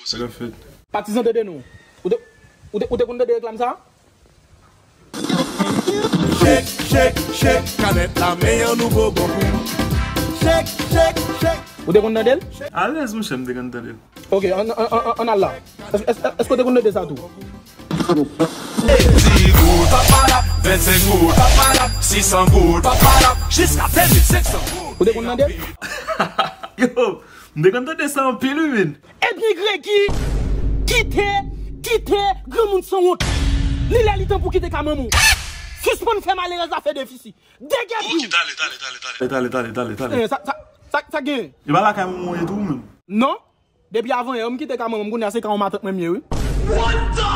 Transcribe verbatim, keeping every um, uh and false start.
Sa k ap fèt? Patizan, tande non. Ou te, ou te, ou te konn tande reklam sa? Chèk, chèk, chèk, kanèt la, men yon nouvo bon pou nou. Chèk, chèk, chèk. Ou te konn tande l? Alèz, monchè, m te konn tande l. Ok, ann, ann, ann, ann, ann al la. Èske, èske, èske w te konn tande sa tou? E di goud, papalap, vennsenk goud, papalap, sisan goud, papalap, jiska de mil senk san goud. Ou te konn tande l? Yo, m te konn tande sa anpil, wi, men. Edmi Gregi, kite, kite granmoun sanwont. Li lè li tan pou kite ka manman w. Sispann fè malerèz la fè defisi. Degèpi w. Ok, tale, tale, tale, tale. Tale, tale, tale, tale. Eh, sa, sa, sa, sa gen? E pa lakay manman w ye tou, menm? Non. Depi avan yè, m kite ka manman m, kounye a se ka yon matant mwen m ye, wi. What the